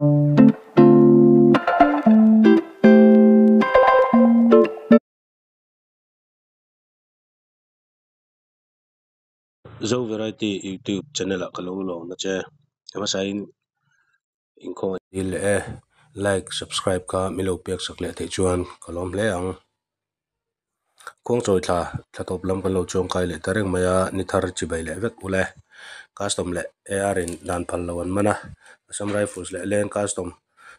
Zo Variety YouTube channel ah ka lo lawm na che hmasain inkhawm dil leh e like subscribe kha min lo pek sak leh theih chuan ka lawm hle ang. Khuangchawi thla thla tawp lam kan lo chuangkai leh ta reng mai a ni thar chibai leh vek ule custom leh AR in dan phal lo an man a Assam Rifles leh Land Custom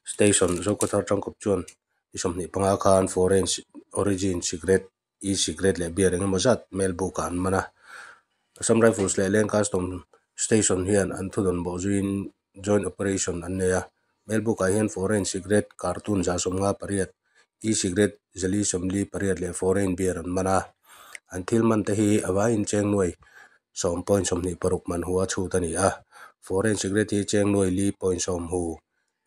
Station Zokhawthar tangkawp chuan ni 25 khan foreign origin cigarette e-cigarette leh beer eng emaw zat mail book ah an man a Assam Rifles leh Land Custom Station hian an thudawn bawh zuiin joint operation an nei a mail book ah hian foreign cigarette cartoon 58 e-cigarette 448 leh foreign beer an man a an thil man te hi a vaiin cheng nuai 10.26 man hu a chhut a ni a foreign cigarette hi cheng nuai 4.10 hu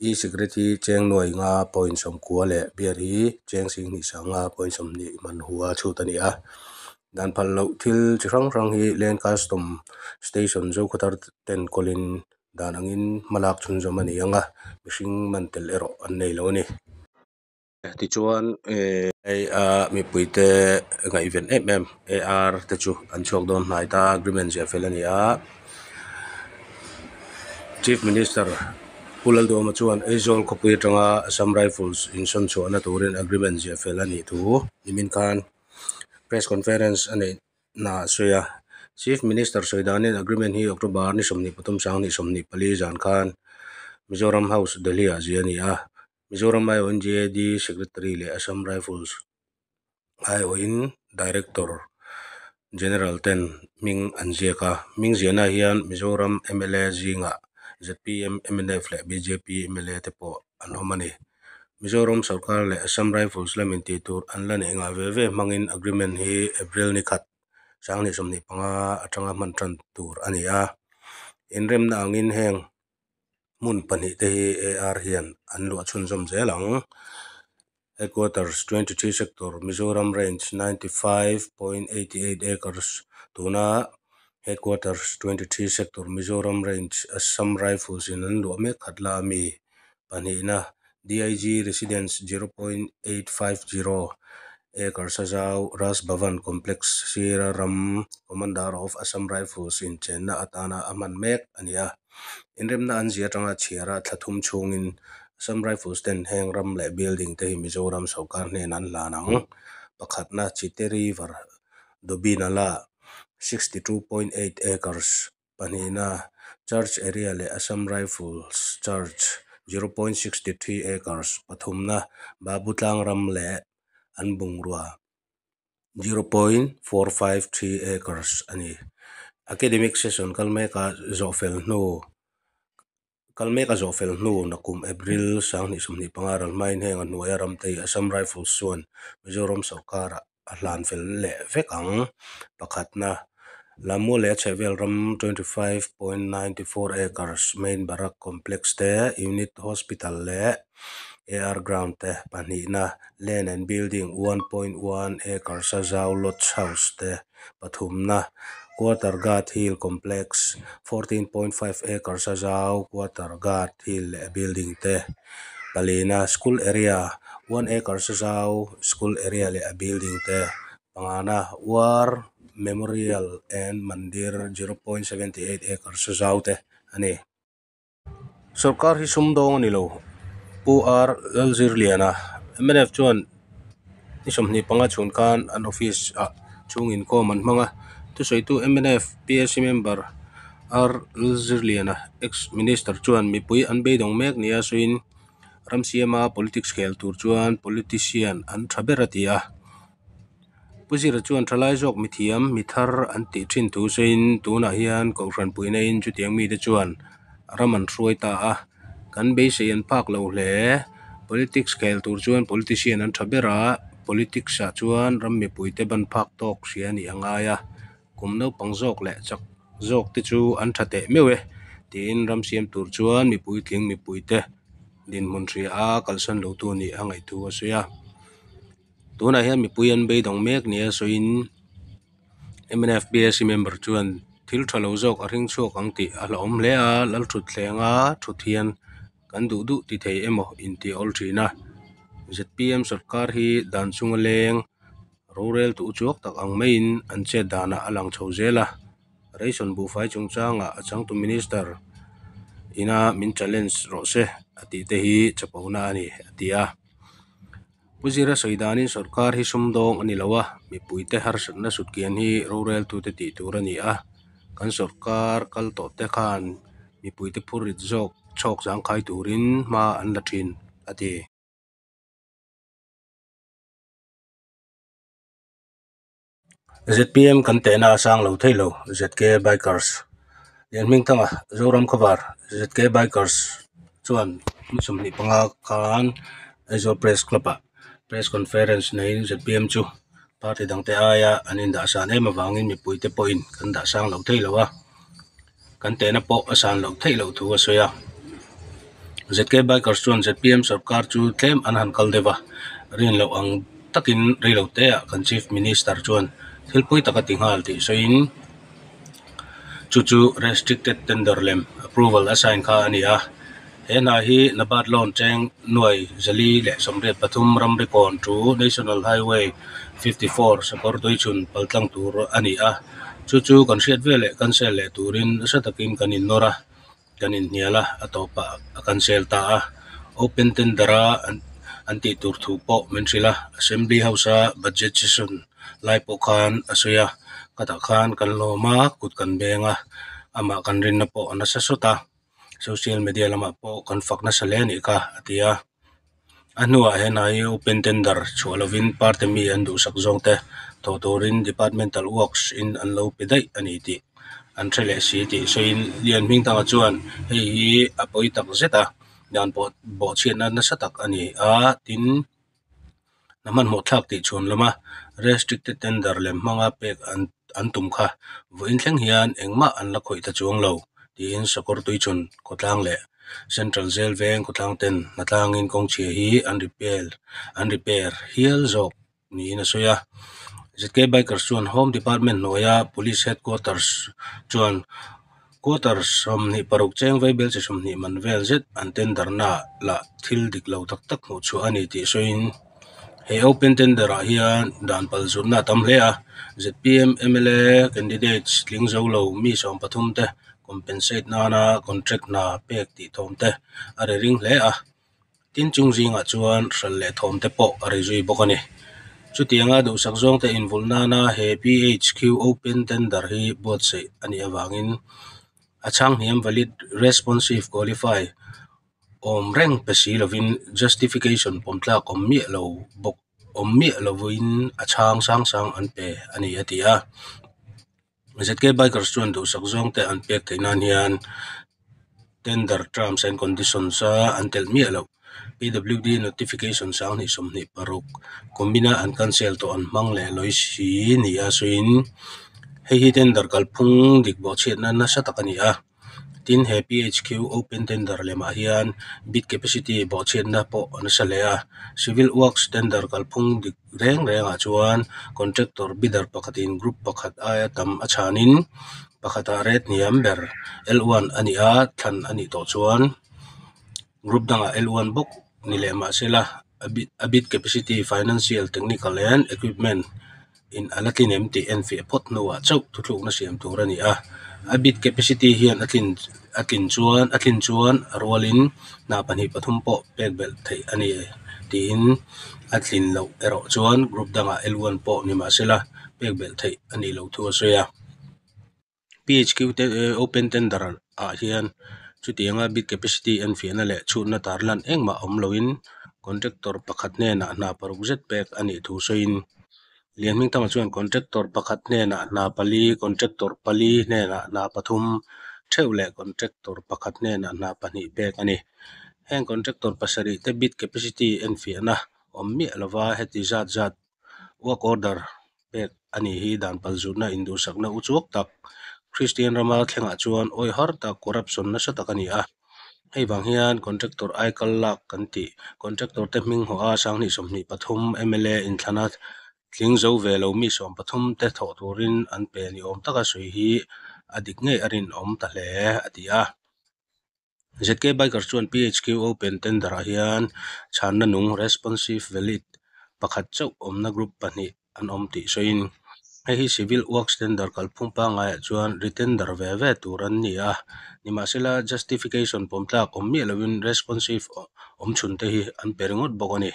e-cigarette hi cheng nuai 5.90 leh beer hi cheng 25.20 man hu a chhut a ni a dan phal loh thil chi hrang hrang hi land custom station Zokhawthar ten kawlin dan angin hmalak chhunzawm a ni ang a mihring man tel erawh an nei lo a ni. Tichuan eh a mipui te ngaihven em em AR te chu an chhuak dawn hnai ta agreement ziah fel a ni a Chief Minister Pu Lalduhawma chuan Aizawl khawpui atanga Assam Rifles insawn chhuahna turin agreement ziah fel a nih thu nimin khan press conference a neih na a sawi a Chief Minister sawi danin agreement hi October ni 23 2024 zan khan Mizoram House Delhi ah ziah a ni a Mizoram aiawhin GAD Secretary leh Assam Rifles aiawhin Director General ten hming an ziak a hming ziahna hian Mizoram mla zingah zpm mnf leh bjp mla te pawh an awm a ni Mizoram sorkar leh Assam Rifles lamin tih tur an la neih ngah ve ve hmangin agreement hi April ni khat 2025 atanga hman tan tur a ni a inremna angin heng hmun pahnih te hi AR hian an luah chhunzawm zel ang headquarters 23 sector Mizoram range 95.88 acres tuna headquarters 23 sector Mizoram range Assam Rifles in an luah mek khat la ami pahnihna DIG residence 0.850 acres a zau Raj Bhavan complex sira ram commander of Assam Rifles in chenna atana a hman mek a ni a inremna an zia atanga chhiara thla thum chhungin Assam Rifles ten heng ram leh building te hi Mizoram sorkar hnen an hlan ang pakhatna Chite River Dobinala 62.8 acres pahnihna church area leh Assam Rifles church 0.63 acres pathumna Babutlang ram leh an bungrua 0.453 acres a ni academic session kal meka zawh fel hnu kal mek a zawh fel hnu nakum April 2025 ral hmain heng a hnuaia ram te hi Assam Rifles chuan Mizoram sorkarah a hlan fel leh vek ang pakhatna Lamu leh a chhehvel ram 25.94 acres main barrack complex te unit hospital leh AR ground te pahnihna land and building 1.1 acres a zau lodge house te pathumna quarter guard hill complex 14.5 acres a zau quarter guard hill leh building te palina school area 1 acres a zau school area leh a building te pangana war memorial and mandir 0.78 acres a zau te a ni. Sorkar hi sumdawng a ni lo Pu R Lalzirliana mnf chuan ni 25 chhun khan an office ah chhung inkhawm an hmang a thusawitu mnf PAC member R Lalzirliana ex minister chuan mipui an beidawng mek nia sawiin ram siama politics khel tur chuan politician an tha ber a ti a Pu Zira chuan thalai zawk mithiam mi thar an tih thin thu sawiin tunah hian kohhran puihna in chutiang mite chuan ram an hruai ta a kan beisei an phak lo hle politics khel tur chuan politician an tha ber a politics ah chuan ram mipui te ban phak tawk hria a nih a ngai a kum naupang zawk leh chak zawk te chu an tha teh meuh e tiin ram siam tur chuan mipui tling mipui te dinhmun hria a kalsan lo tu nih a ngaih thu a sawi a. Tunah hian mipui an beidawng mek nia sawiin mnf PAC member chuan thil tha lo zawk a hring chhuak ang tih a hlauhawm hle a lalthut thlenga thut hian. Kan duh duh ti thei emaw inti awl thin a. Zpm sawrkar hi dan chunga leng roreltu uchuak tak ang maiin an chet danah a lang chho zel a. Ration buhfai chungchangah a changtu Minister ina min challenge rawh se a tih te hi chapona a ni, a ti a. Pu Zira sawi danin sawrkar hi sumdawng a ni lo a, mipuite harsatna sutkian hi roreltute tih tur a ni a. Kan sawrkar kal tawhte khan mipuite phurrit zawk chhawk zangkhai turin hma an la thin, a ti. Zpm kan tehna a sang lo thei lo, ZK Bikers. Lianhmingthanga, Zoram Khawvar, ZK Bikers chuan ni 25 khan Aizawl Press Club-ah Press Conference neiin zpm chu party dangte aia an indahsan em avangin mipuite pawhin kan dahsang lo thei lo a, kan tehna pawh a san loh theih loh thu a sawi a. ZK Bikers chuan zpm sorkar chu tlem an han kal deuh a, rin loh ang takin reiloteah kan Chief Minister chuan thil pawi tak a ti nghal tih sawiin chu chu Restricted Tender lem Approval a sign kha a ni a. He hna hi Nabard Loan cheng nuai 483 ramri kawn chu National Highway 54 Sakawrtuichhun paltlang tur a ni a. Chu chu kan hriat veleh cancel leh turin nasa takin kan innawr a, kan inhnial a, a tawpah a cancel ta a. Open tender a an tih tur thu pawh min hrilh a, Assembly House-a budget session lai pawh khan a sawi a, khatah khan kan lawm a, kut kan beng a, amah kan rinna pawh a nasa sawt a. Social media lamah pawh kan fak nasa hle a nih kha, a ti a. A hnuah he hna hi open tender chhuah lovin party mi an duhsak zawng te thawh turin departmental works in an lo pe daih a ni tih an hre leh si tih sawiin Lianhmingthanga chuan hei hi a pawi tak zet a, dan pawh bawhchhiatna nasa tak a ni a, tin hna hmanhmawh thlak tih chhuan lama restricted tender lem hmanga pek an an tum kha vawiin thleng hian engmah an la khawih ta chuang lo tiin Sakawrtuichhun khawtlang leh Central Jail veng khawtlang ten hnatlangin kawngchhia hi an repair an repair hial zawk niin a sawi a. ZK Bikers chuan Home Department hnuaia Police Headquarters chuan Quarter 26 cheng vaibel chi 20 man vel zet an tender na lah thil dik lo tak tak hmuh chhuah a ni tih sawiin he open tender ah hian dan pal zutna a tam hle a, zpm mla candidates tling zo lo mi 13 te compensate nana contract hna pek tih thawm te a ri ring hle a. Tin chung zingah chuan hralh leh thawm te pawh a ri zui bawk a ni. Chutianga duhsak zawngte invulh nana he PHQ Open Tender hi buatsaih a nih avangin a chhang hniam valid responsive qualify awm reng pe si lovin justification pawmtlak awm miah lo bawk awm miah lovin a chhang sang sang an pe a ni a ti a. ZK Bikers chuan duhsak zawngte an pek theih nan hian tender terms and conditions a an telh miah loh. PWD notification 2026 kumin a an cancel tawh an hmang leh lawi si nia sawiin hei hi tender kalphung dik bawhchhiatna nasa tak a ni a. Tin, he PHQ Open Tender lemah hian bid capacity bawhchhiatna pawh a nasa hle a. Civil Works tender kalphung dik reng rengah chuan contractor bidder pakhatin group pakhat aia tam a chhanin pakhatah rate hniam ber L1 a nih a, thlan a nih tawh chuan group dangah L1 bawk ni leh mah sela a bid capacity, financial, technical and equipment in a la tlin em tih enfiah phawt hnuah chauh thuthlukna siam tur a ni a. A bid capacity hian a tlin a tlin chuan a tlin chuan a rualin hna pahnih pathum pawh pek belh theih a ni tiin a tlin loh erawh chuan group dangah L1 pawh ni mah sela pek belh theih a nih loh thu a sawi a. PHQ te open tender ah hian chutianga bid capacity enfiahna leh chhutna tarlan engmah awm loin contractor pakhat hnenah hna paruk zet pek a nih thu sawiin Lianhmingthanga chuan contractor pakhat hnenah hna pali, contractor pali hnenah hna pathum theuh leh contractor pakhat hnenah hna pahnih pek a ni. Heng contractor pasarih te bid capacity enfiahna awm miah lova heti zat zat Work order pek a nih hi dan palzutna induhsakna uchuak tak Kristian rama thlengah chuan awi har tak corruption nasa tak a ni a. Hei vang hian contractor aikal lak kan tih contractor te hming hawh a 2023 mla inthlana tling zo ve lo mi 13 te thawh turin an pe ni awm taka sawi hi a dik ngei a rinawm ta hle a ti a. ZK Bikers chuan PHQ Open Tender-ah hian chhanna nung, responsive valid, pakhat chauh awmna group pahnih an awm tih sawiin, hei hi Civil Works Tender kalphung pangngaiah chuan retender ve ve tur an ni a, nimahsela justification pawmtlak awm miah loin responsive awmchhun te hi an pe ringawt bawk a ni.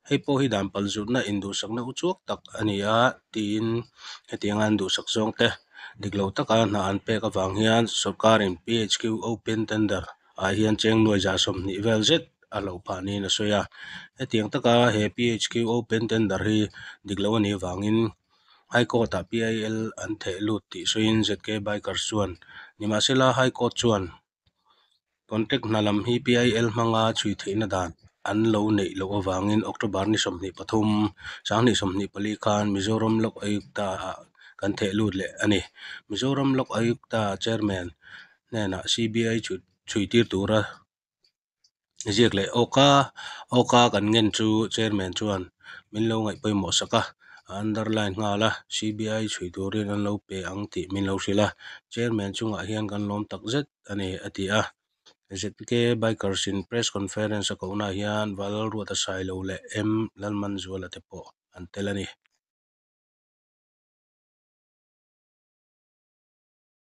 Hei pawh hi dan palzutna induhsakna uchuak tak a ni a, tiin hetianga an duhsak zawng te dik lo taka hna an pek avang hian sawrkarin PHQ Open Tender ah hian cheng nuai 120 vel zet a hloh phah niin a sawi a. Hetiang taka he PHQ Open Tender hi dik lo a nih avangin High Court-ah PIL an theh lut tih sawiin ZK Bikers chuan, Nimahsela High Court chuan Contract hna lam hi PIL hmanga chhui theihna dan an lo neih loh avangin October ni 23, 2024 khan Mizoram Lok Ayukta-ah kan theh lut leh a ni. Mizoram Lok Ayukta Chairman hnenah CBI chhuitir tura ziak leh awka awka kan ngen chu Chairman chuan min lo ngaih pawimawh sak a, a underline nghal a, CBI chhui turin an lo pe ang tih min lo hrilh a, Chairman chungah hian kan lawm tak zet a ni, a ti a. ZK Bikers in Press Conference a kohnaah hian Valalruata Sailo leh M Lalmanzuala te pawh an tel a ni.